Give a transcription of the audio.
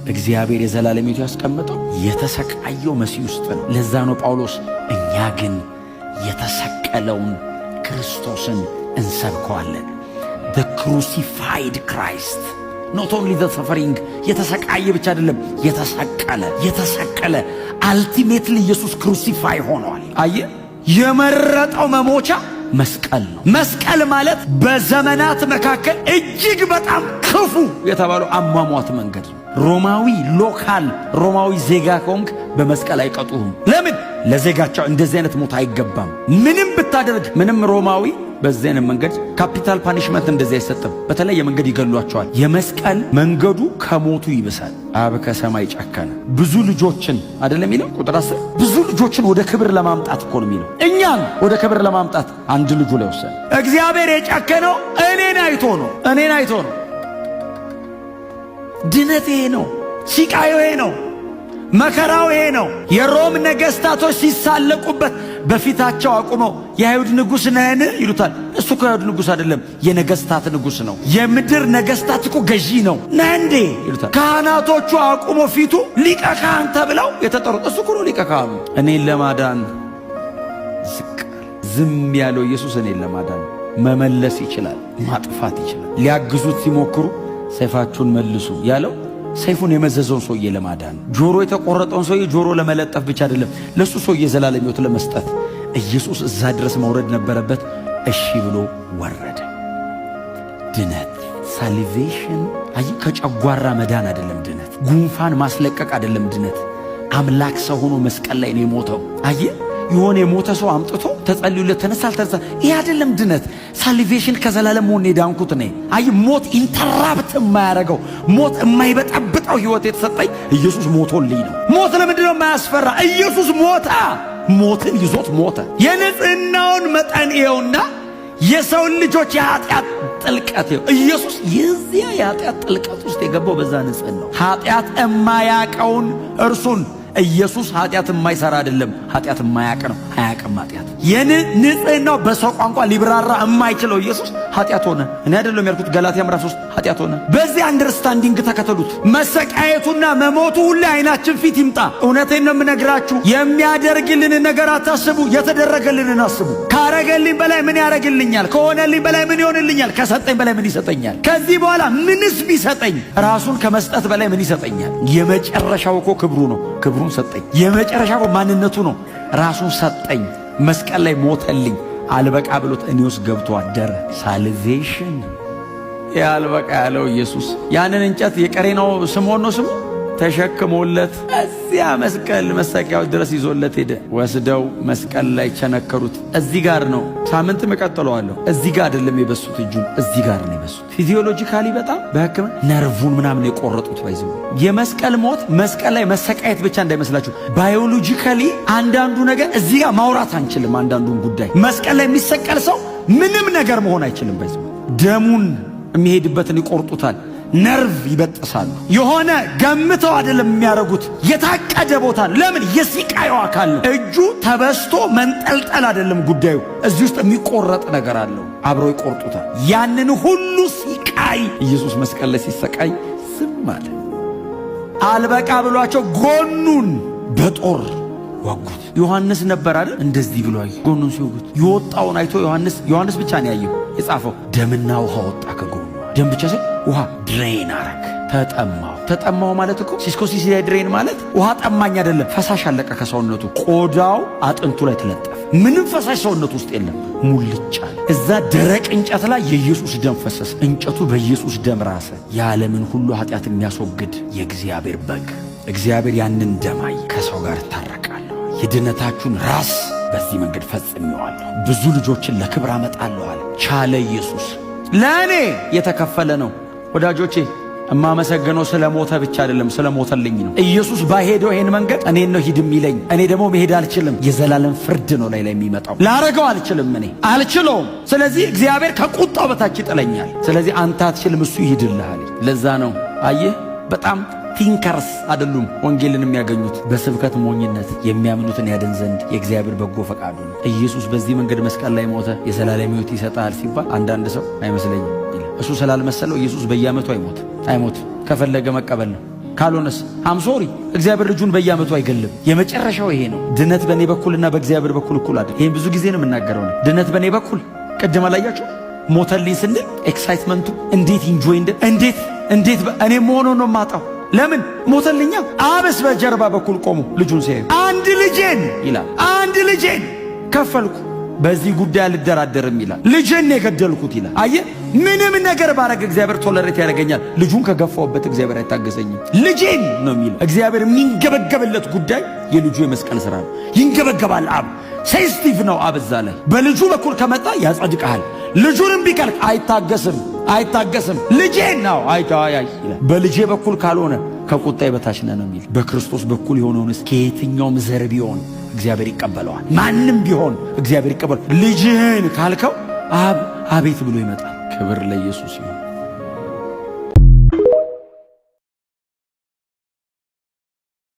እግዚአብሔር የዘላለም ሕይወት ያስቀመጠው የተሰቃየው መሲህ ውስጥ ነው። ለዛ ነው ጳውሎስ እኛ ግን የተሰቀለውን ክርስቶስን እንሰብከዋለን። The crucified Christ, not only the suffering፣ የተሰቃየ ብቻ አይደለም፣ የተሰቀለ፣ የተሰቀለ። Ultimately ኢየሱስ crucify ሆኗል። አየ፣ የመረጠው መሞቻ መስቀል ነው። መስቀል ማለት በዘመናት መካከል እጅግ በጣም ክፉ የተባለው አሟሟት መንገድ ነው። ሮማዊ local ሮማዊ ዜጋ ከሆንክ በመስቀል አይቀጡህም። ለምን? ለዜጋቸው እንደዚህ አይነት ሞት አይገባም። ምንም ብታደርግ ምንም ሮማዊ በዚህ አይነት መንገድ capital punishment እንደዚህ አይሰጥም። በተለየ መንገድ ይገሏቸዋል። የመስቀል መንገዱ ከሞቱ ይብሳል። አብ ከሰማይ ጨከነ። ብዙ ልጆችን አይደለም የሚለው ቁጥር 10፣ ብዙ ልጆችን ወደ ክብር ለማምጣት እኮ ነው የሚለው። እኛን ወደ ክብር ለማምጣት አንድ ልጁ ላይ ወሰነ። እግዚአብሔር የጨከነው እኔን አይቶ ነው። እኔን አይቶ ነው። ድነት ይሄ ነው። ሲቃዩ ይሄ ነው። መከራው ይሄ ነው። የሮም ነገሥታቶች ሲሳለቁበት በፊታቸው አቁመው የአይሁድ ንጉሥ ነህን ይሉታል። እሱ እኮ የአይሁድ ንጉሥ አይደለም፣ የነገሥታት ንጉሥ ነው። የምድር ነገሥታት እኮ ገዢ ነው። ነህ እንዴ ይሉታል። ካህናቶቹ አቁሞ ፊቱ ሊቀ ካህን ተብለው የተጠሩት፣ እሱ እኮ ነው ሊቀ ካህኑ። እኔን ለማዳን ዝቅ ዝም ያለው ኢየሱስ እኔን ለማዳን መመለስ ይችላል፣ ማጥፋት ይችላል። ሊያግዙት ሲሞክሩ ሰይፋችሁን መልሱ ያለው ሰይፉን የመዘዘውን ሰውዬ ለማዳን፣ ጆሮ የተቆረጠውን ሰውዬ ጆሮ ለመለጠፍ ብቻ አይደለም፣ ለእሱ ሰውዬ ዘላለም ሕይወት ለመስጠት ኢየሱስ እዛ ድረስ መውረድ ነበረበት። እሺ ብሎ ወረደ። ድነት salvation፣ አይ፣ ከጨጓራ መዳን አይደለም ድነት፣ ጉንፋን ማስለቀቅ አይደለም ድነት። አምላክ ሰው ሆኖ መስቀል ላይ ነው የሞተው። አየ፣ የሆነ የሞተ ሰው አምጥቶ ተጸልዩለት ተነሳ አልተነሳ፣ ይህ አይደለም ድነት። Salvation ከዘላለም ሞት የዳንኩት እኔ። አይ፣ ሞት interrupt የማያደርገው፣ ሞት የማይበጠብጠው ህይወት የተሰጠኝ ኢየሱስ ሞቶልኝ ነው። ሞት ለምንድን ነው የማያስፈራ? ኢየሱስ ሞታ፣ ሞትን ይዞት ሞተ። የንጽህናውን መጠን ይኸውና የሰውን ልጆች የኃጢአት ጥልቀት ይኸው። ኢየሱስ የዚያ የኃጢአት ጥልቀት ውስጥ የገባው በዛ ንጽህናው ኃጢአት የማያቀውን እርሱን። ኢየሱስ ኃጢአት የማይሰራ አይደለም፣ ኃጢአት የማያቅ ነው። አያቅም ኃጢአት። የንጽህናው በሰው ቋንቋ ሊብራራ የማይችለው ኢየሱስ ኃጢአት ሆነ። እኔ አይደለም ያልኩት፣ ገላትያ ምዕራፍ 3 ኃጢአት ሆነ። በዚህ understanding ተከተሉት። መሰቃየቱና መሞቱ ሁሌ አይናችን ፊት ይምጣ። እውነቴን ነው የምነግራችሁ። የሚያደርግልንን ነገር አታስቡ፣ የተደረገልንን አስቡ። ካረገልኝ በላይ ምን ያደርግልኛል? ከሆነልኝ በላይ ምን ይሆንልኛል? ከሰጠኝ በላይ ምን ይሰጠኛል? ከዚህ በኋላ ምንስ ቢሰጠኝ፣ ራሱን ከመስጠት በላይ ምን ይሰጠኛል? የመጨረሻው እኮ ክብሩ ነው። ክብሩን ሰጠኝ። የመጨረሻው እኮ ማንነቱ ነው። ራሱን ሰጠኝ። መስቀል ላይ ሞተልኝ። አልበቃ ብሎት እኔ ውስጥ ገብቶ አደረ። Salvation ያልበቃ ያለው ኢየሱስ ያንን እንጨት፣ የቀሬናው ስምዖን ነው ስሙ፣ ተሸክሞለት እዚያ መስቀል መሰቂያው ድረስ ይዞለት ሄደ። ወስደው መስቀል ላይ ቸነከሩት። እዚህ ጋር ነው፣ ሳምንትም እቀጥለዋለሁ። እዚህ ጋር አይደለም የበሱት እጁን፣ እዚህ ጋር ነው የበሱት። Physiologically በጣም በሕክምና ነርቡን ምናምን የቆረጡት። By the way፣ የመስቀል ሞት መስቀል ላይ መሰቃየት ብቻ እንዳይመስላችሁ። Biologically አንዳንዱ ነገር እዚህ ጋር ማውራት አንችልም። አንዳንዱን ጉዳይ መስቀል ላይ የሚሰቀል ሰው ምንም ነገር መሆን አይችልም። By the way፣ ደሙን የሚሄድበትን ይቆርጡታል። ነርቭ ይበጥሳሉ። የሆነ ገምተው አይደለም የሚያደርጉት፣ የታቀደ ቦታ ነው። ለምን? የሲቃዩ አካል ነው። እጁ ተበስቶ መንጠልጠል አይደለም ጉዳዩ፣ እዚህ ውስጥ የሚቆረጥ ነገር አለው። አብረው ይቆርጡታል። ያንን ሁሉ ሲቃይ ኢየሱስ መስቀል ላይ ሲሰቃይ ዝም አለ። አልበቃ ብሏቸው ጎኑን በጦር ወጉት። ዮሐንስ ነበር አይደል? እንደዚህ ብሎ አየ። ጎኑን ሲወጉት የወጣውን አይቶ ዮሐንስ፣ ዮሐንስ ብቻ ነው ያየው፣ የጻፈው፣ ደምና ውሃ ወጣ ከጎኑ። ደም ብቻ ሳይሆን ውሃ drain አረግ። ተጠማሁ። ተጠማሁ ማለት እኮ ሲስኮሲስ drain ማለት ውሃ ጠማኝ አይደለም፣ ፈሳሽ አለቀ ከሰውነቱ። ቆዳው አጥንቱ ላይ ተለጠፈ። ምንም ፈሳሽ ሰውነቱ ውስጥ የለም፣ ሙልጭ አለ። እዛ ደረቅ እንጨት ላይ የኢየሱስ ደም ፈሰሰ። እንጨቱ በኢየሱስ ደም ራሰ። የዓለምን ሁሉ ኃጢአት የሚያስወግድ የእግዚአብሔር በግ። እግዚአብሔር ያንን ደም አየ። ከሰው ጋር እታረቃለሁ፣ የድነታችሁን ራስ በዚህ መንገድ ፈጽሜዋለሁ፣ ብዙ ልጆችን ለክብር አመጣለሁ አለ። ቻለ ኢየሱስ። ለእኔ የተከፈለ ነው። ወዳጆቼ፣ እማመሰግነው ስለ ሞተ ብቻ አይደለም፣ ስለ ሞተልኝ ነው። ኢየሱስ ባይሄደው ይሄን መንገድ እኔን ነው ሂድ የሚለኝ። እኔ ደግሞ መሄድ አልችልም። የዘላለም ፍርድ ነው ላይ ላይ የሚመጣው። ላረገው አልችልም፣ እኔ አልችለውም። ስለዚህ እግዚአብሔር ከቁጣው በታች ይጥለኛል። ስለዚህ አንተ አትችልም፣ እሱ ይሂድልሃል። ለዛ ነው አየህ፣ በጣም thinkers አይደሉም ወንጌልን የሚያገኙት፣ በስብከት ሞኝነት የሚያምኑትን ያድን ዘንድ የእግዚአብሔር በጎ ፈቃዱ ነው። ኢየሱስ በዚህ መንገድ መስቀል ላይ ሞተ፣ የዘላለም ሕይወት ይሰጣል ሲባል አንዳንድ ሰው አይመስለኝም ይላል። እሱ ስላልመሰለው ኢየሱስ በየዓመቱ አይሞት አይሞት፣ ከፈለገ መቀበል ነው። ካልሆነስ I'm sorry፣ እግዚአብሔር ልጁን በየዓመቱ አይገልም። የመጨረሻው ይሄ ነው። ድነት በእኔ በኩልና በእግዚአብሔር በኩል እኩል አይደል። ይህን ብዙ ጊዜ ነው የምናገረው። ድነት በእኔ በኩል ቅድም አላያችሁ ሞተልኝ ስንል excitement ኡ እንዴት enjoy እንዴት እንዴት እኔ መሆኑ ነው የማጣው። ለምን ሞተልኛ? አብስ በጀርባ በኩል ቆሙ ልጁን ሲያዩ አንድ ልጄን ይላል። አንድ ልጄን ከፈልኩ በዚህ ጉዳይ አልደራደርም ይላል። ልጄን የገደልኩት ይላል። አየ ምንም ነገር ባረግ እግዚአብሔር tolerate ያደርገኛል። ልጁን ከገፋውበት እግዚአብሔር አይታገሰኝም። ልጄን ነው የሚለው። እግዚአብሔር የሚንገበገብለት ጉዳይ የልጁ የመስቀል ስራ ነው። ይንገበገባል። አብ sensitive ነው። አብ እዛ ላይ በልጁ በኩል ከመጣ ያጸድቅሃል። ልጁንም ቢከልክ አይታገስም፣ አይታገስም። ልጄን ነው አይ አይ ይላል። በልጄ በኩል ካልሆነ ከቁጣዬ በታች ነህ ነው የሚል። በክርስቶስ በኩል የሆነውንስ ከየትኛውም ዘር ቢሆን እግዚአብሔር ይቀበለዋል። ማንም ቢሆን እግዚአብሔር ይቀበለዋል። ልጅህን ካልከው አብ አቤት ብሎ ይመጣል። ክብር ለኢየሱስ ይሁን።